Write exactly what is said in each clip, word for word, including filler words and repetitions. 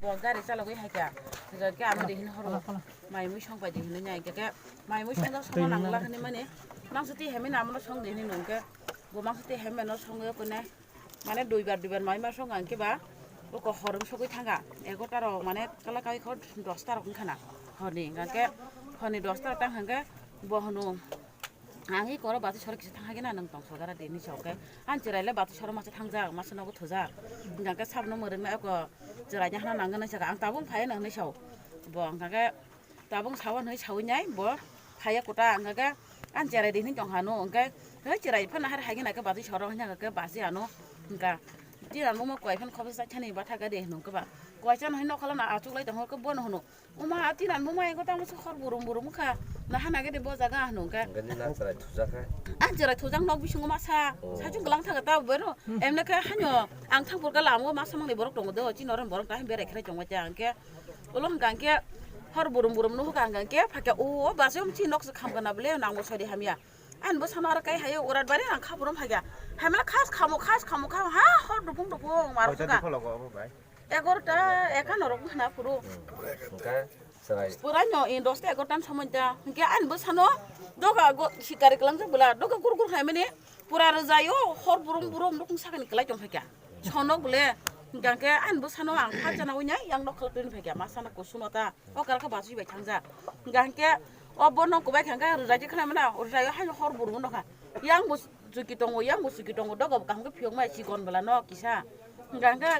Bo gari chalogwi hai kha. Hingke amo de hin horo. Mai mui song pai de hin nai khe. Mai mui song da song nang la hani mani. Mangsa ti hemi na amo song de hin nung khe. Bo mangsa ti hemi no song yo kone. Mane duibar duibar mai ma song ang khe ba. O ko horum sogwi thanga. Egarota rok mane kala kai kho dosta rok wngkha na. Honi hingke honi dosta rok tang hingke bo honu. Ang i koro bati soro kisa thang hagina nang tong sogara de ni sok khe. Ang cherai le bati soro masa thangjak, masa nogo thujak. Hingke sabno mwrwk na eko cherai ni hana nang nai saka. Ang tabung phai nang nai sao. Bo hingke tabung sao nai sao nai bo phai kota hingke ang cherai de ni tong hanu hingke he cherai phana har hagina ke bati soro hingke bati ano hingka. Tiran mo koi phan khobsa chani batha ga de hingke ba. Koi chan hai nokhala na achuk lai tong ke bo no hunu. Uma, tinan buma ego tamo se hor burum burum kha. Na hana gede bo jaga hwnung khe. Gani na chwrai thujak kha. Ah, chwrai thujak nok bisingo masa. Oh. Sajung glang thaga ta bero. Emne khe hanyo ang thang purka lamo masa mangni borok tongo do. Chino ron borok ta berai khre tongo cha ang khe. Ulo hwnkha ang khe hor burum burum no hwkha ang khe phakya o, o base um chi nok se kham kana bole nang bo sori hamya. An bo sama ar kai hayo urat bare ang kha burum phakya. Hamla khas khamo khas khamo kha ha hor dupung dupung mar Koita kha. Dikho logo abo bai. Egarota, ekano rok wngkha na phuru. Hwnkhe chwrai. Pura no in dosta egarota ni somoi ta. Hwnkhe ani bwsano doga go sikari kwlangjak bwla, doga gur gur khaimani pura rwjaio, hor burum burum nukung sakani kwlai tongkha kya. Sonok bwle, hwnkhe ani bwsano ang kha chana wi nai, yang nok khalak twi phai kya, ma sana kusuno ta. O kar kha bachwi bai thangjak. Hwnkhe o bono kubai kha hwnkhe rwjai khe khna mano, rwjaio hai hor burum nokha. Yang bo chuki tongo, yang bo chuki tongo, dogo bo kaham khe phiyok mai chikon bwla no kisa. Hwnkha hwnkhe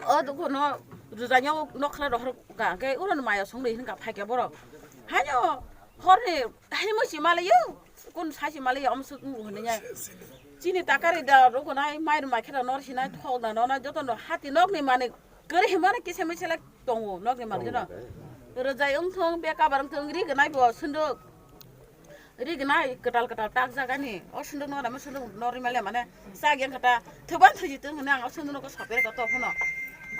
o dogo no rwjaino nokha rohor ka hwnkhe uro no maya song rwi hwnkha phaikya borok. Haino horni haino si malayo, kun sa si malayo, omo suk ngu hwnwi ya. Chini takari da rogo nai, mai rw mai khe da nor sinai, thok da nor nai, joto no hati nokni manwi kwrwi hwnmano kisa misa le tongo, nokni manwi no. Rwjai wngthong, bekabar wngthong, ri gwnai bo sunduk. Ri gwnai kwtal kwtal tak jagani. O sunduk no rama sunduk no rimale mane chak yang kata thoban thoji tong hwnwi ang o sunduk no ko sapere ka to phano.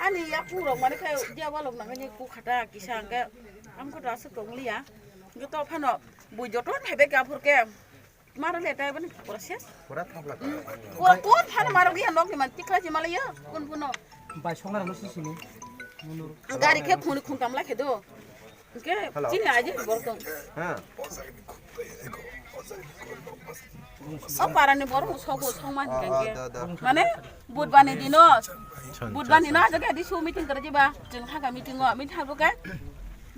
Ani yakung rok mane khe dia walok nangani ku khata kisa hwnkhe ang kota aswk tong liya. Hwnkhe to phano bui joto thaibe ka phurke. Maro le tai bani pura ses. Pura thapla. Pura kon phano maro giya nokni man tikla ji malaya kon phano. Bai songra no sisini. Gari khe khuni khuntam la khe do. Hwnkhe chini aji borok tong. Ha. O parani borok sogo songma hwnkhe. Mane budbani dino. Budbani no aja ke disu meeting kara jiba. Jeng haga meeting o, meeting hago ke.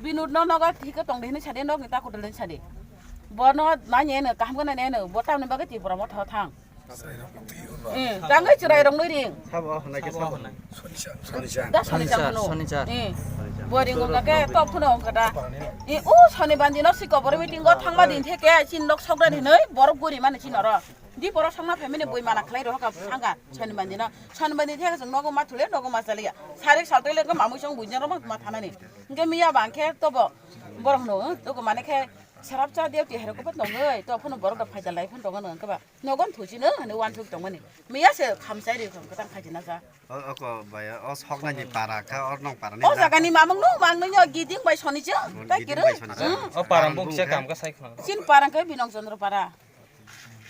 Binod no nogo thike tong de hinwi sade nokni ta kotel den sade. Bono nanye no kaham gana ne no. Bo tamni bagwi Tripura motha thang. Eh, tangwi chwrai rok nwi ring. Sabo hwnai khe sabo hwnai. Da sonichar, sonichar. Eh. Bo ring wngkha khe tok phano wngkha da. Eh, o soni bandi no siko boro meeting o thangma din the khe chin nok sokra hinwi borok guri mani chin oro. Di borok songna family boi mana khlai rohor ka sanga soni bandi no. Soni bandi the khe chwng nogo ma thule nogo ma chaliya. Sarik saltoi le mamui song buina ro ma thanani. Hingke miya bang khe tobo borok no, togo mane khe sarap cha diya ti hero ko pa tongoi. To phano borok da phaida lai phan tongo nang khe ba. Nogon thuchino hwnwi uansuk tongmani. Miya se khamchai ri thong kwtang khaijina ja. O, o ko bai, o soknani para kha, o nong para ni O na. Jagani mamung no mang no giding bai soni cha. O Tai giding kiro. Bai soni cha. Hmm. O parang bung se kam ka sai khna. Sin parang khe Binong Chandra para.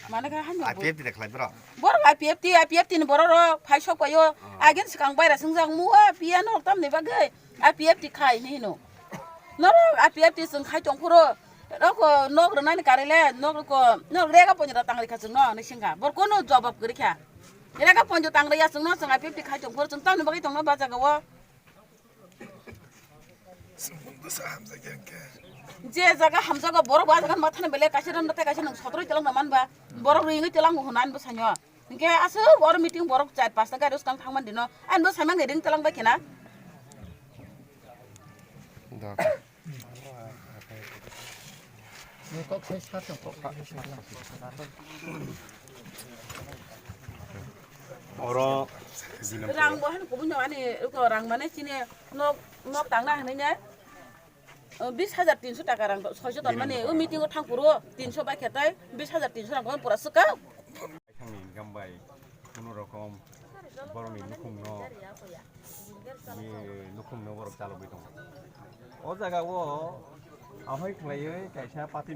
Mane kha hanyo. I P F T de khlai bro. Bor I P F T, I P F T ni boro ro phai sok payo. Oh. Agen sikang bai ra sung jang mu a piya no tam ni bagwi. I P F T khai ni no. Noro I P F T sung khai tong phuro. Roko nok rwnani kare le, nok roko, nok rega ponjo tang rikha chwngno, ni singha. Bor kono jobab kwrikha. Rega ponjo tang rya chwngno, chwng I P F T khai tong phur, chwng tamni bagwi tongno ba jaga o. Je jaga hamjago, borok ba jaga mathani bele, kaisa ron natai kaisa nang sotroi telang na man ba. Borok ringwi telang hwnani bo sanyo. Hingke aswk oro meeting borok char pasta gari swkang thangman dino. Ani bo samang ni ring telang bai khena. Dok. Oro Rang bo han kubun ani ko rang mane chini nok, nok tangna hwnwi ne, uh, bis hajar tinso taka rang soiso ton mane, o meeting o thang phuru tinso bai khe tai bis hajar tinso rang pura swka. Thangni income bai kuno rokom borokni nukhungno, ye nukhungno borok chalogwi tongo. O jaga o ahoi khlaiwi kaisa party